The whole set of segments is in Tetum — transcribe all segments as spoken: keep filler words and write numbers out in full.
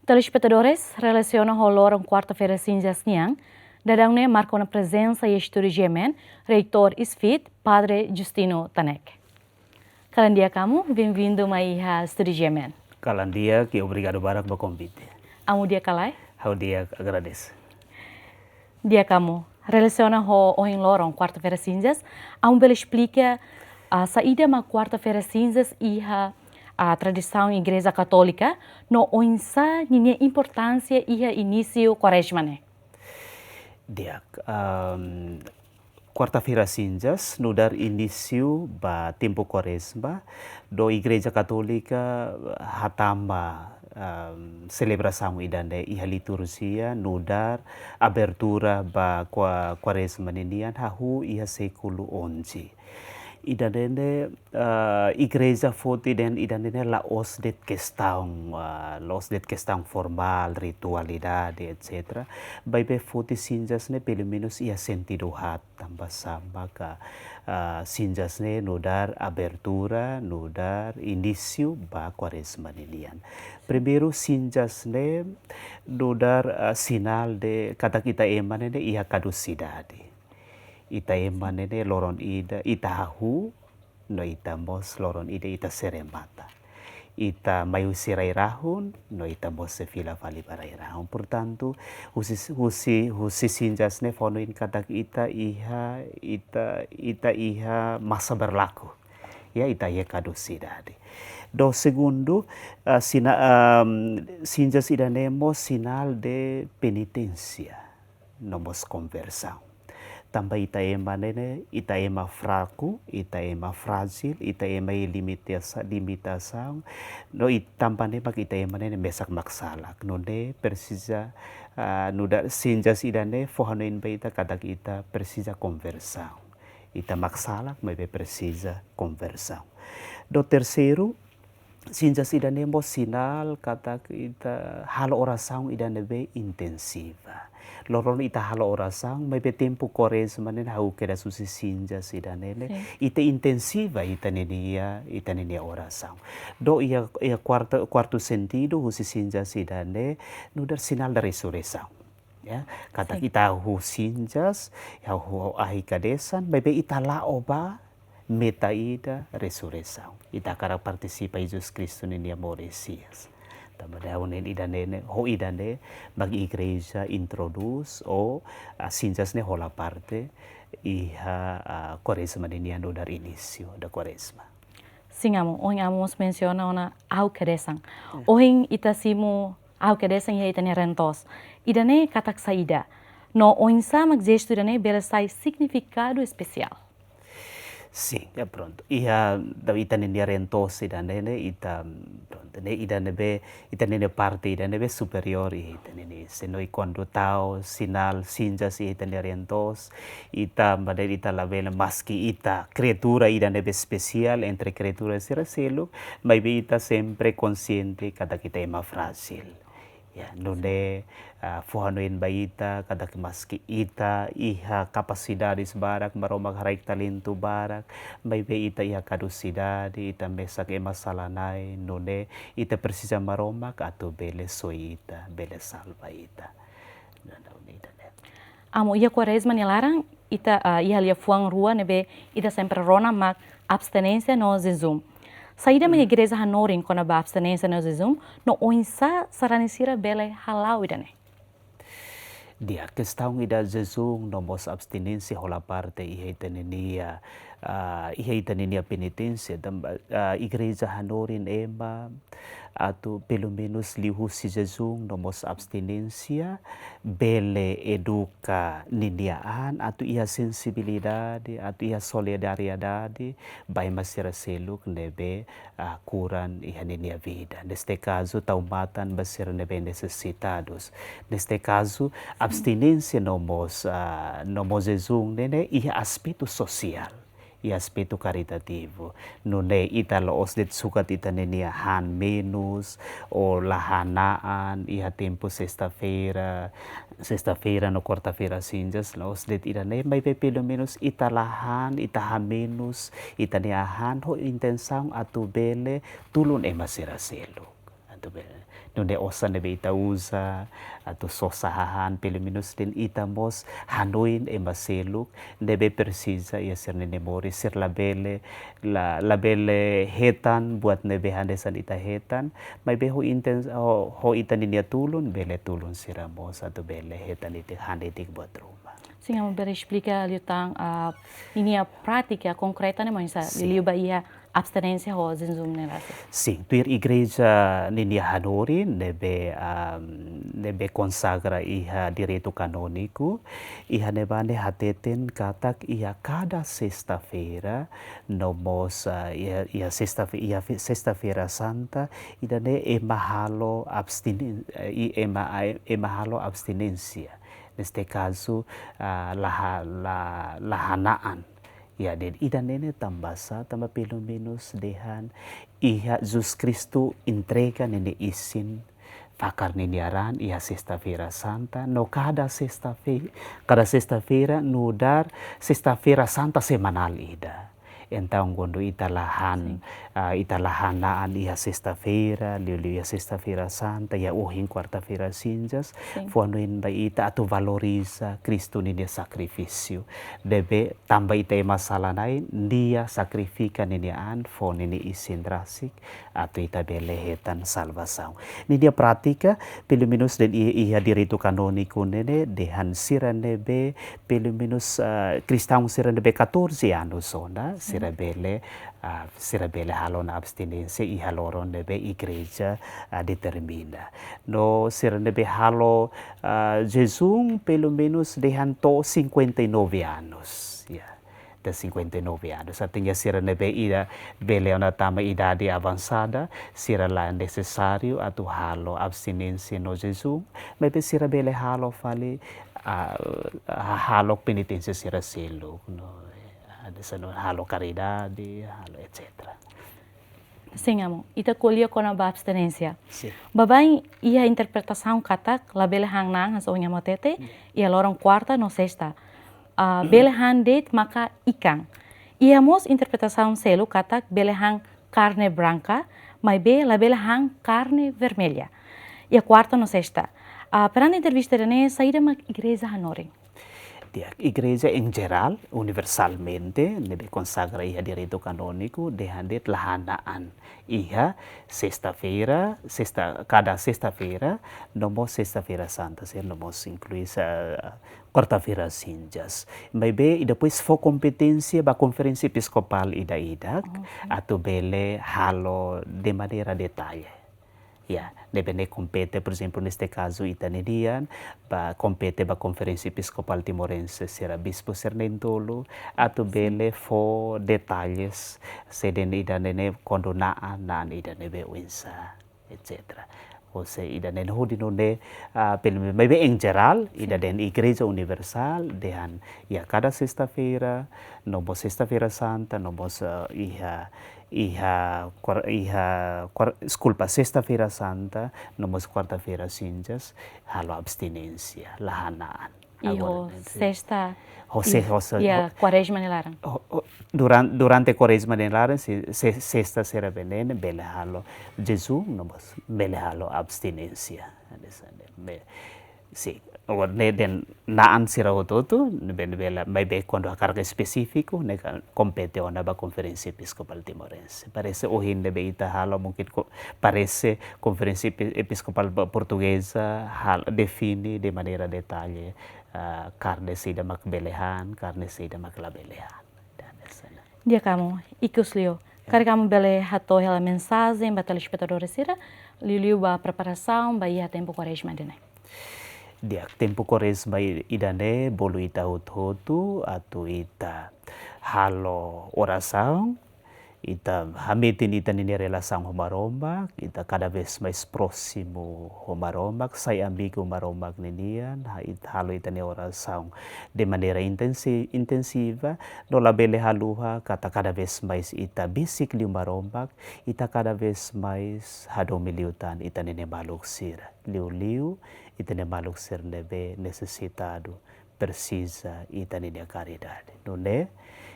Telespetadores, relasiona ho loron Kuarta-feira Sinjas nian, daudaun ne'e marka ona prezensa iha estúdiu G M N, Reitór ISFIT, Padre Justino Tanek. Kalan di'ak Amu, benvindu mai iha estúdiu G M N. Kalan di'ak, i obrigadu barak ba konvite. Amu di'ak ka lae? Ha'u di'ak, agradese. Di'ak Amu, relasiona ho ohin loron Kuarta-feira Sinjas, Amu bele esplika, ah, saida mak Kuarta-feira Sinjas iha, ah, tradisaun Igreja Katólika, no oinsá ninia importánsia iha inísiu Kuarezma ne'e? Di'ak, ehm, Kuarta-feira Sinjas nu'udar inísiu ba tempu Kuarezma, no Igreja Katólika hatama, ehm, selebrasaun ida-ne'e iha liturjia nu'udar abertura ba Kua-, Kuarezma ninian hahú iha século onze. Ida-ne'e ne'e, eh, igreja foti dehan ida-ne'e ne'e la'ós de'it kestaun, eh, la'ós de'it kestaun formál, ritualidade, et cetera. Maibé foti Sinjas ne'e pelumenus iha sentidu haat, tanba sá maka, eh, Sinjas ne'e nu'udar abertura, nu'udar inísiu ba Kuarezma ninian. Primeiru, Sinjas ne'e nu'udar, eh, sinál de katak ita ema ne'e ne'e iha kadusidade. Ita ema ne'e ne'e loron ida ita hahú, no ita mós loron ida ita sei remata. Ita mai husi rai-rahun, no ita mós sei fila fali ba rai-rahun. Portantu, husi, husi, husi Sinjas ne'e fó hanoin katak ita iha, ita, ita iha masa berlaku. Ya, ita iha kadusidade. No segundu, ah, sina-, ehm, Sinjas ida-ne'e mós sinál de peniténsia no mós konversaun. Tanba ita ema ne'e ne'e, ita ema fraku, ita ema frájil, ita ema iha limitasa-, limitasaun, no i-, tanba ne'e mak ita ema ne'e ne'e mesak mak salak. Nune'e presiza, ah, nu'udar Sinjas ida-ne'e fó hanoin ba ita katak ita presiza konversaun. Ita mak salak, maibé presiza konversaun. No terseiru, Sinjas ida-ne'e mós sinál katak ita halo orasaun ida ne'ebé intensiva. Loron ita halo orasaun, maibé tempu Kuarezma ne'e hahú kedas husi Sinjas ida-ne'e ne'e, sin, ita intensiva ita ninia, ita ninia orasaun. No iha, iha kuarta, kuartu sentidu husi Sinjas ida-ne'e, nu'udar sinál de resureisaun. Ya, katak, sin, ita hahú Sinjas, ya, hahú ahi kadesan, maibé ita la'o ba meta ida resureisaun. Ita hakarak partisipa Jesus Kristu ninia moris hi'as. Tanba ne'e ha'u hanoin ida-ne'e ne'e, ho ida-ne'e, mak igreja introdús, ou, ah, Sinjas ne'e hola parte iha, ah, Kuarezma ninian nu'udar inísiu da Kuarezma. Sin Amu, ohin Amu mós mensiona ona ahi kadesan. Ya. Ohin ita simu ahi kadesan iha ita-nia reen-toos. Ida-ne'e katak saida? No oinsá mak jestu ida-ne'e bele sai signifikadu espesiál? Sin, ya prontu. Iha, da ita ninia reen-toos ida-ne'e ne'e, ita, prontu, ne'e ida ne'ebé, ita ninia parte ida ne'ebé superiór iha ita ninia. Se no i kuandu tau sinál Sinjas iha ita ninia reen-toos, ita, maibé ita labele, maski ita kriatura ida ne'ebé espesiál entre kriatura sira seluk, maibé ita sempre konsiente katak ita ema frájil. Ya, nune'e, ah, fó hanoin ba ita, katak maski ita iha kapasidades barak, Maromak haraik talentu barak, maibé ita iha kadusidade, ita mesak ema sala-na'in, nune'e ita presiza Maromak atu bele soi ita, bele salva ita. Nune'e ida-ne'e. Amu, iha Kuarezma nia laran, ita, ah, iha liafuan rua ne'ebé ita sempre rona mak abstinénsia no jejún. Saida mak, hmm, igreja hanorin kona-ba abstinénsia no jejún, no oinsá sarani sira bele hala'o ida-ne'e? Di'ak, kestaun ida jejún no mós abstinénsia hola parte iha ita ninia, ah, iha ita ninia peniténsia, tanba, ah, igreja hanorin ema, atu pelumenus liuhusi jejún no mós abstinénsia, bele eduka ninia an atu iha sensibilidade, atu iha solidariedade ba ema sira seluk ne'ebé, ah, kuran iha ninia vida. Neste kazu, tau matan ba sira ne'ebé nesesitadus. Neste kazu, abstinénsia no mós, ah, no mós jejún ne'e ne'e iha aspetu sosiál, iha aspetu karitativu. Nune'e ita la'ós de'it sukat ita ninia han menus, ou la han na'an, iha tempu sesta-feira, sesta-feira no kuarta-feira Sinjas, la'ós de'it ida-ne'e, maibé pelumenus ita la han, ita han menus ita-nia han ho intensaun atu bele tulun ema sira seluk. Atu bele. Nune'e osan ne'ebé ita uza atu sosa hahán, pelumenus dehan ita mós hanoin ema seluk ne'ebé presiza iha sira-nia moris, sira labele, la, labele hetan buat ne'ebé hanesan ita hetan, maibé ho inten-, ho, ho ita-ninia tulun, bele tulun sira mós atu bele hetan ita hanesan ita buat ruma. Sin, Amu bele esplika liután, ah, ninia prátika konkreta ne'e, maibé Sin. liuliu ba iha abstinénsia ho jejún ne'e rasik. Sin, tuir igreja ninia hanorin ne'ebé, ah, ne'ebé konsagra iha direitu kanóniku, iha ne'ebá ne'e hateten katak iha kada sesta-feira, no mós, ah, iha, iha sesta-fe-, iha fe-, sesta-feira santa, ida-ne'e ema halo abstinen-, eh, i ema, ema halo abstinénsia. Neste kazu, ah, la ha-, la, la hana'an. Ya, dehan ida-ne'e ne'e tanbasá, tanba pelumenus dehan iha Jesus Kristu entrega ninia isin, fakar ninia raan iha sesta-feira santa, no kada sesta-fe-, kada sesta-feira nu'udar sesta-feira santa semanál ida. Entaun, kuandu ita la han-, Sin. ah, ita la hana'an iha sesta-feira, liuliu iha sesta-feira santa, iha ohin kuarta-feira sinjas, Sin. fó hanoin ba ita atu valoriza Kristu ninia sakrifísiu. Ne'ebé tanba ita ema sala-na'in, nia sakrifika ninia an, fó ninia isin rasik, atu ita bele hetan salvasaun. Ninia prátika, pelumenus dehan i-, iha direitu kanóniku ne'e ne'e, dehan sira ne'ebé, pelumenus, ah, kristaun sira ne'ebé catorze anos ona, Sin. sira bele, ah, sira bele halo ona abstinénsia iha loron ne'ebé igreja, ah, determina. No sira ne'ebé halo, ah, jejún, pelumenus dehan to'o cinquenta e nove anos. Ya. Até cinquenta e nove anos. Artinya sira ne'ebé ida bele ona tama idade avansada, sira la nesesáriu atu halo abstinénsia no jejún, maibé sira bele halo fali, ah, ah, halo peniténsia sira seluk, no, ah, hanesan halo karidade, halo et cetera. Sin, Amu. Ita ko'alia kona-ba abstinénsia. Sin. Baibain iha interpretasaun katak labele han na'an, hanesan ohin Amu hatete, Hmm. iha loron kuarta no sesta. Ah, bele han de'it maka ikan. Iha mós interpretasaun seluk katak bele han karne branka, maibé labele han karne vermelha. Iha kuarta no sesta. Ah, perante entrevista ida-ne'e, saida mak igreja hanorin? Di'ak, igreja em geral, universalmente, ne'ebé konsagra iha direitu kanóniku, dehan de'it la hana'an iha sesta-feira, sesta, kada sesta-feira, no mós sesta-feira santa, sira no mós inklui, ah, kuarta-feira sinjas. Maibé, i depois fó kompeténsia ba konferénsia episkopál ida-idak, Oke. atu bele halo de maneira detalle. Ya, ne'ebé ne'e kompete, por ezemplu, neste kazu ita-nia nian, ba kompete ba Konferénsia Episkopál Timorense sira bispu sira na'in-tolu, atu Sin. bele fó detalles, se dehan ida-ne'e ne'e kuandu na'an, na'an ida ne'ebé oinsá, et cetera. Ou se ida-ne'e ne'e hodi nune'e, ah, pelu, maibé em geral, ida Sin. dehan igreja universál, dehan iha kada sesta-feira, no mós sesta-feira santa, no mós, ah, iha iha kuar-, iha kuar-, deskulpa, sesta-feira santa, no mós kuarta-feira sinjas, halo abstinénsia, la hana'an. I Agora, ho ne'e, sesta, Ho se-, i, ho se-, iha ho-, kuarezma nia laran. ho-, ho-, duran-, durante kuarezma nia laran, se-, se-, sesta sira bele, bele halo jejún, no mós bele halo abstinénsia. Hanesan ne'e, me-, Sin, agora ne'e dehan na'an sira hotu-hotu, ne'ebé, ne'ebé la, maibé kuandu hakarak espesífiku, ne'e ka-, kompete ona ba Konferénsia Episkopál Timorense. Parese ohin ne'ebé ita halo, mungkin ko-, parese Konferénsia Epi-, Episkopál ba-, Portugeza, hal-, define de maneira detalle, ah, karne saida mak bele han, karne saida mak labele han. Dan hanesan ne'e. Di'ak Amu, ikus liu. Ya. Karik Amu bele hato'o hela mensajen ba telespetadór sira, liuliu ba preparasaun ba iha tempu kuarezma ida-ne'e. Di'ak, tempu kuarezma i-, ida-ne'e bolu ita hotu-hotu atu ita halo orasaun, ita hametin ita-nia relasaun ho Maromak, ita kada vez mais prósimu ho Maromak, sai amigu Maromak ninian, ha-, it-, halo ita-nia orasaun de maneira intensi-, intensiva, no labele haluha katak kada vez mais ita besik liu Maromak, ita kada vez mais hadomi liután ita-nia maluk sira. Liuliu, ita-nia maluk sira ne'ebé nesesitadu, presiza ita-nia karidade. Nune'e,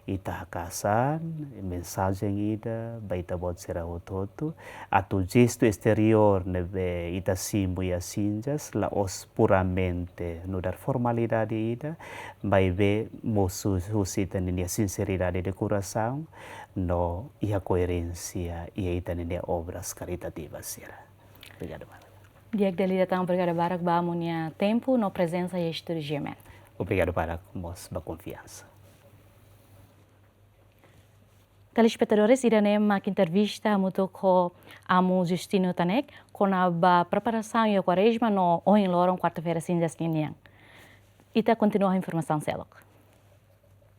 Ita hakarak mensajen ida ba ita-boot sira hotu-hotu, atu jestu esteriór ne'ebé ita simu iha Sinjas la'ós puramente nu'udar formalidade ida, maibé mós husi ita-nia sinseridade de korasaun no iha koerénsia iha ita-nia obras karitativas sira. Obrigadu barak. Di'ak, Dali, entaun obrigadu barak ba amu-nia tempu no prezensa iha estúdiu G M N. Obrigadu barak mós ba konfiansa. Telespetadores, ida-ne'e mak entrevista hamutuk ho Amu Justino Tanek kona-ba preparasaun iha Kuarezma no ohin loron Kuarta-feira Sinjas ninian. Ita kontinua ho informasaun seluk.